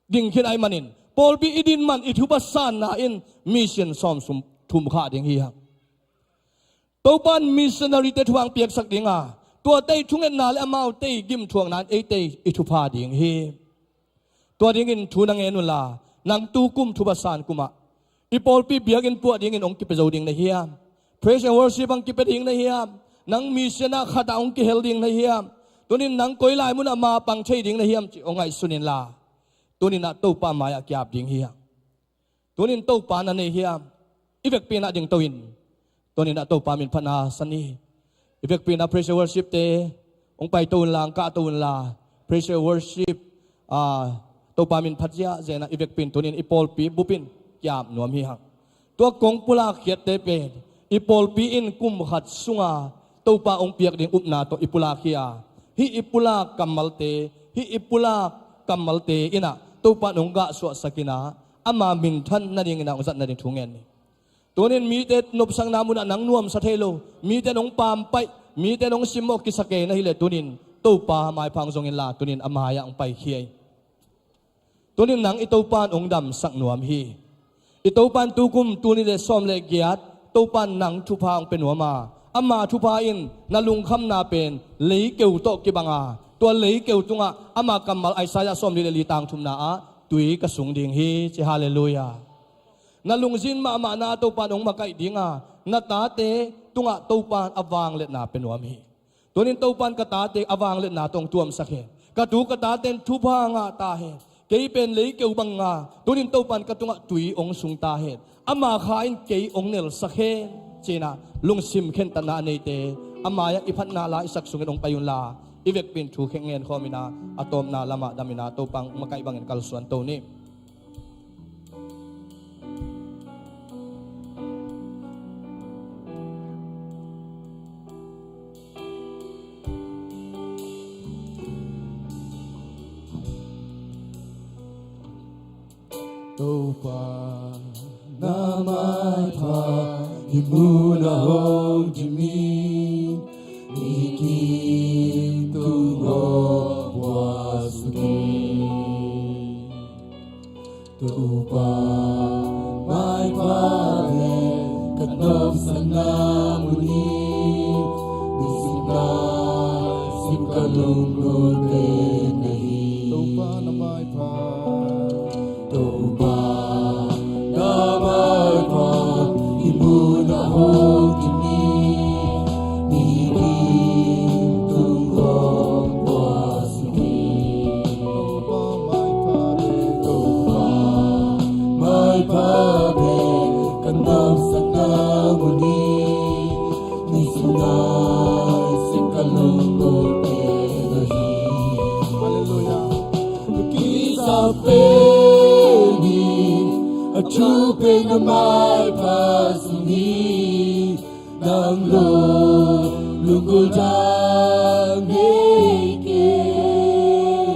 ding khin ahih manin, pawlpi i din man, i thupha sanna in mission sawm sum thum khah ding hi hang. Topan missionary te thupha hong piaksak ding a, tuate i thungetna le amaute i gimthuakna in eite i thupha ding hi. Tua dingin thu na ngen unla, nang tukum thupha san kum ah i pawlpi biakinn puah dingin hong kipia zo ding na hiam? Praise and worship hong kipia ding na hiam? Nang mission ah khat ah hong kihel ding na hiam? Tunin nang koi lai mun ah ma pang thei ding na hiam cih hong ngaihsun inla, tunin ah Topa mai-ah ki-ap ding hi hang. Tunin Topa na nei hiam? I vekpi in ah dingto in, tunin ah Topa min phatna sa ni. I vekpi in ah praise and worship te hong paito unla, hong kahto unla, praise and worship, ah, Topa min phat ziahziah in ah i vekpi in tunin i pawlpi bup in ki-ap nuam hi hang. Tua kong pulak khiatte pen i pawlpi in kum khat sunga Topa hong piak ding upna tawh i pulak hi a, hih i pulak kammalte, hih i pulak kammalte in ah Topa in hong gahsuahsak in ah ama minthan nadingin ah hong zat nading thu ngen ni. Tunin mite nopsakna munah nang nuamsa thei lo, mite nong pampaih, mite nong simmawh kisa kei na hileh tunin Topa maipha hong zong inla, tunin a mai-ah hong paikhia in. Tunin nang i Topan hong damsak nuam hi. I Topan tukum tuni le sawm le giat Topan nang thupha hong pia nuam a, ama thupha in na lungkhamna pen leikeu tawh kibang a, tua leikeu tungah ama kammal Isaiah sawmli le li tang thumna ah tui ka sung ding hi ci. Halleluiah. Na lungzin mahmahna ah Topan hong makaih ding a, na tate tungah Topan a vangliatna pia nuam hi. Tunin Topan ka tate a vangliatna tawh hong tuamsak hen. Ka tu ka tate in thupha ngah ta hen. Kei pen leikeu bang nga, tunin Topan ka tungah tui hong sung ta hen. Ama kha in kei hong nelsak hen, ci-in ah lungsim khentatna a neite a mai-ah i phatna la i sak sungin hong pai unla, i vekpi in thu khen ngen khawm in ah a tawpna lamah dam in ah Topa hong makaih bangin kalsuan to ni. Topa na maipha i mun a hong dim in, i kitung hong puasuk in. Topa maipha pen ka nopsakna mun hi, nisim naisim ka lunggulh pen na hi. Topa na maipha, Topa na maipha i mun a hong dim in, mi kitung hong puasuk in. Topa maipha pen, Topa maipha pen ka nopsakna mun hi, nisim naisim ka lunggulh pen na hi. Halleluiah. Ka kisap pen hi, a thu pen na maipha sung hi. Nang lo lunggulh dang ngei kei.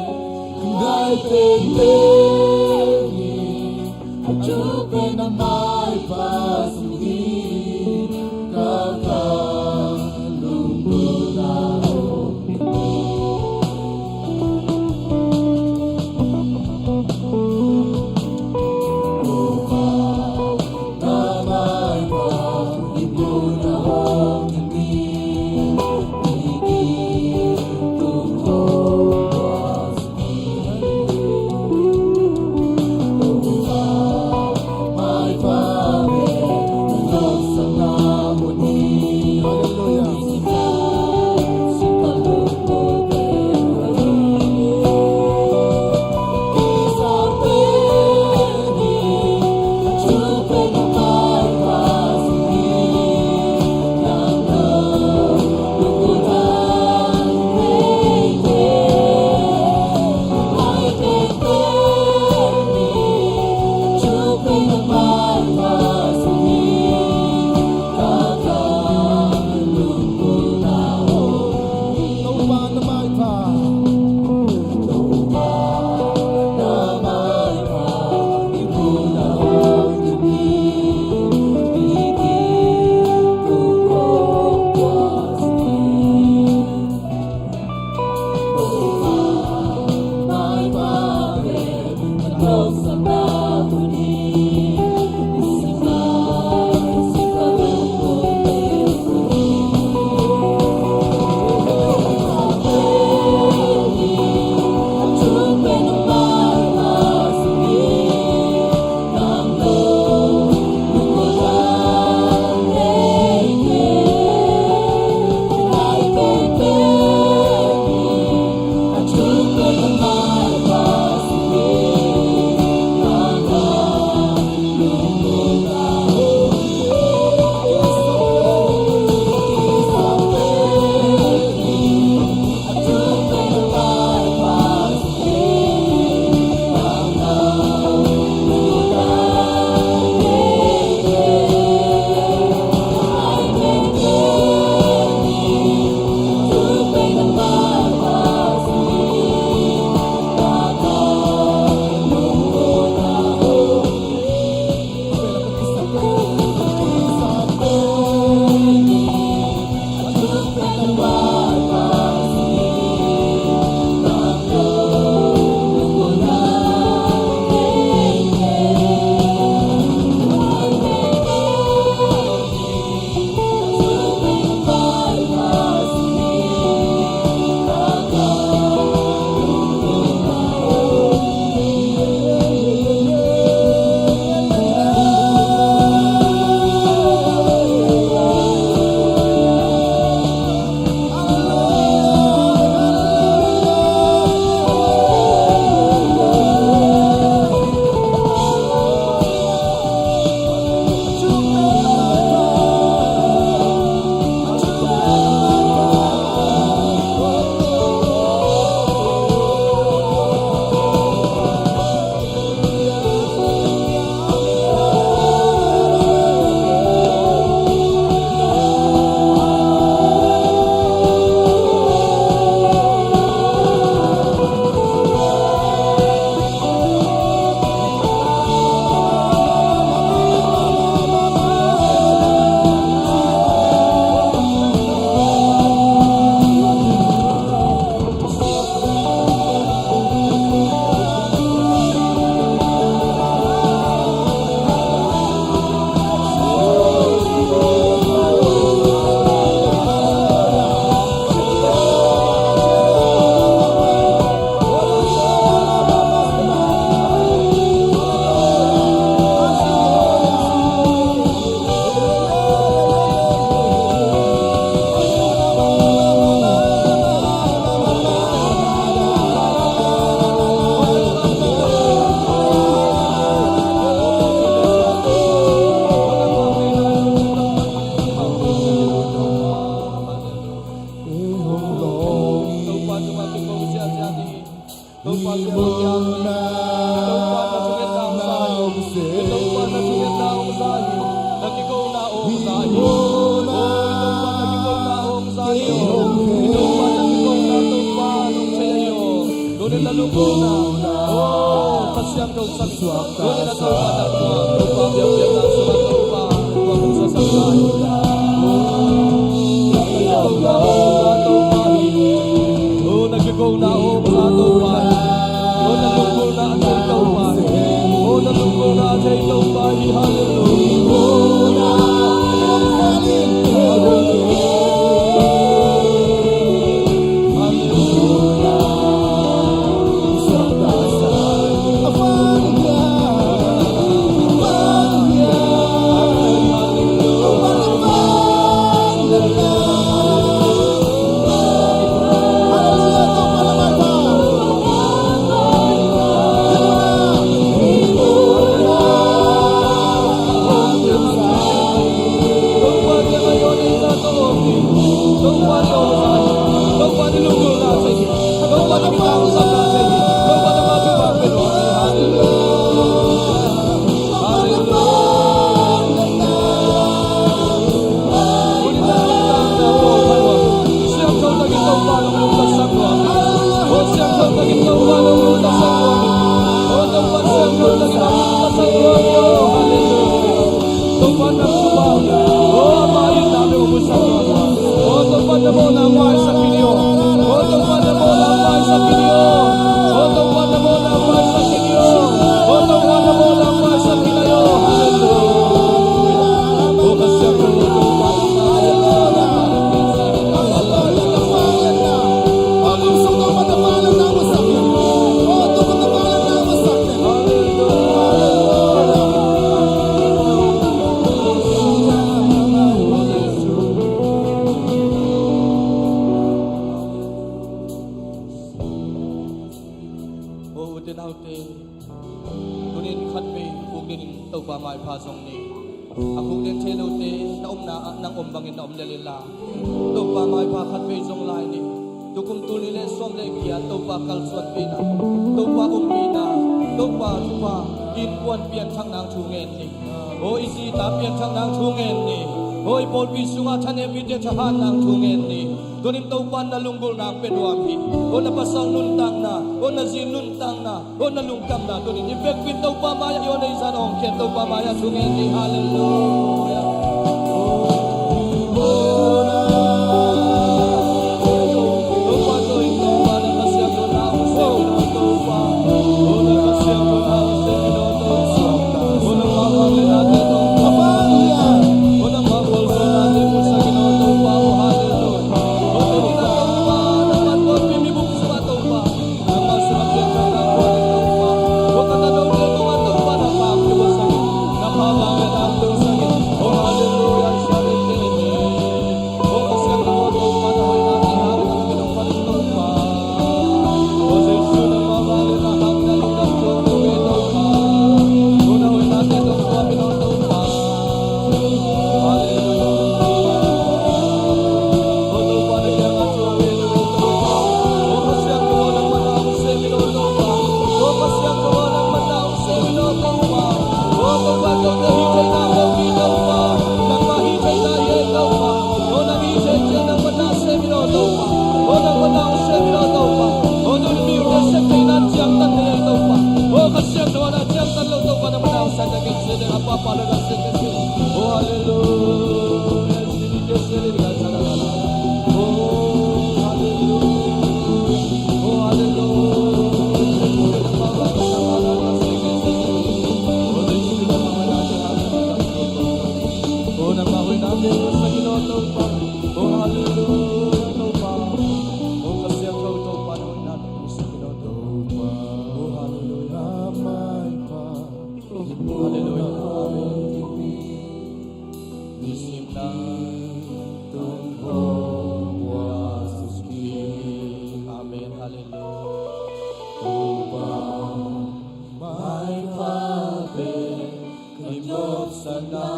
Ngai tengteng in a thu pen na maipha sung hi. Ka ka lunggulhna hong hi. Topa, Topa, na thungetna hong za hi. Topa, na thungetna hong za hi. Na kikona hong za hi. O Topa, na kikona hong za hi. O Topa, na kikona, Topa nong thei ahi o. Tuni na lungkona, o Kha Siangtho sang in. Tuni na Topa na tua, Topa biakpiakna sungah Topa tua hong za sak lai. O na kikona hong za Topa hi. O na lungkona a thei Topa hi. O na lungkona a thei Topa hi. Halleluia. O ute naute, tunin khatvei khukdin in Topa maipha zong ni. A khukdin thei lote na omna ah nang om bangin na om lel inla, Topa maipha khatvei zong lai ni. Tukum tul nih le sawm le giat Topa kalsuanpihna, Topa ompihna, Topa thupha, innkuan pianthak nang thu ngen ni. O i zita pianthak nang thu ngen ni. O i pawlpi sungah thanem mite thahat nang thu ngen ni. Tunin Topa na lunggulhna pia nuam hi. O na pasal nuntakna, o na zi nuntakna, o na lungkhamna tunin i vekpi in Topa mai-ah i aw nei zan awng khian Topa mai-ah thu ngen ni. Halleluia. Amen. Halleluia. Topa maipha pen ka nopsakna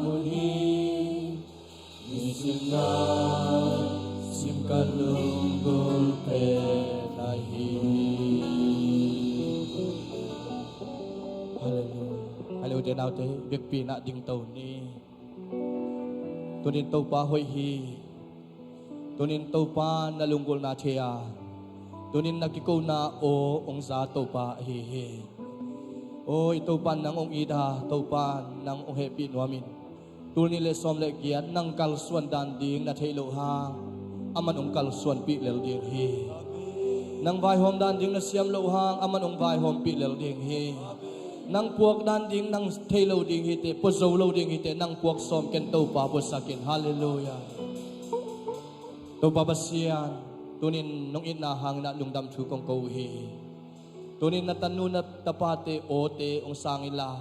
mun hi. Nisim nai sim ka lunggulh pen ahi hi. Halleluia. Halleluia. Ute naute, biakpiakna dingto ni. Tunin Topa hoih hi. Tunin Topa na lunggulhna thei a, tunin na kikona aw hong za Topa ahi hi. Aw i Topa nang hong it a, Topa nang hong hehpih nuam in. Tul nih le sawm le giat nang kalsuan dan ding na theih loh hang, aman hong kalsuanpih lel ding hi. Nang vaihawm dan ding na siam loh hang, aman hong vaihawmpih lel ding hi. Nang puak dan ding nang thei lo ding hi teh, pua zo lo ding hi teh, nang puak sawm ken Topa puasak in. Halleluia. Topa Pasian, tunin nong itna hangin ah lungdam thu kong ko uh hi. Tunin na tanu na tapate awte hong sang inla,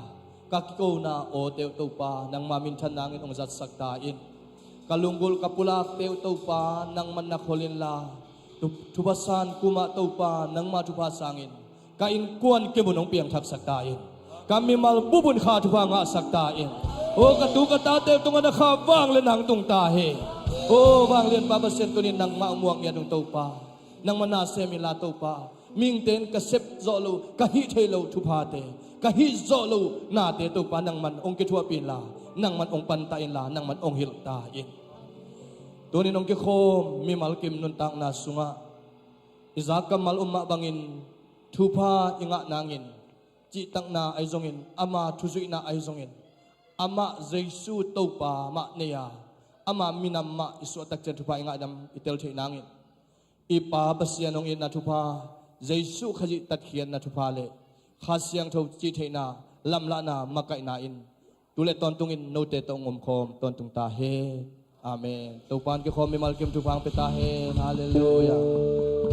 ka kikona awte uh Topa nangma minthan nangin hong zatsak ta in. Ka lunggulh ka pulakte uh Topa nangman na khol inla, thu-, thupha san kumah Topa nangma thupha sangin ka innkuan kimun hong piangthaksak ta in. Ka mimal bupun kha thupha ngahsak ta in. Aw ka tu ka tate tungah na kha vanglian hong tung ta hi. Aw vanglianpa Pasian, tunin nangmah hong muak ngiat ung Topa. Nangmah na sem inla Topa, mihingte in ka sep zawh loh, ka hih thei loh thuphate, ka hih zawh loh nate Topa nangman hong kithuahpih inla, nangman hong pantah inla, nangman hong hilh ta in. Tunin hong kikhawm mimal kim nuntakna sungah i zak kammal om mah bangin Thupha i ngah nangin, cihtakna ahi zongin, ama thuzuihna ahi zongin, amah Jesu Topa mah nei a, ama minam mah i suahtak ciang thupha i ngah dam i tel theih nangin, i Pa Pasian hong itna thupha, Jesu Khazih tatkhiatna thupha le Kha Siangtho cihtheihna, lamlahna, makaihna in tu le tawntungin note tawh hong omkhawm tawntung ta hen. Amen. Topa in kikhawm mimal kim thupha hong pia ta hen. Halleluiah.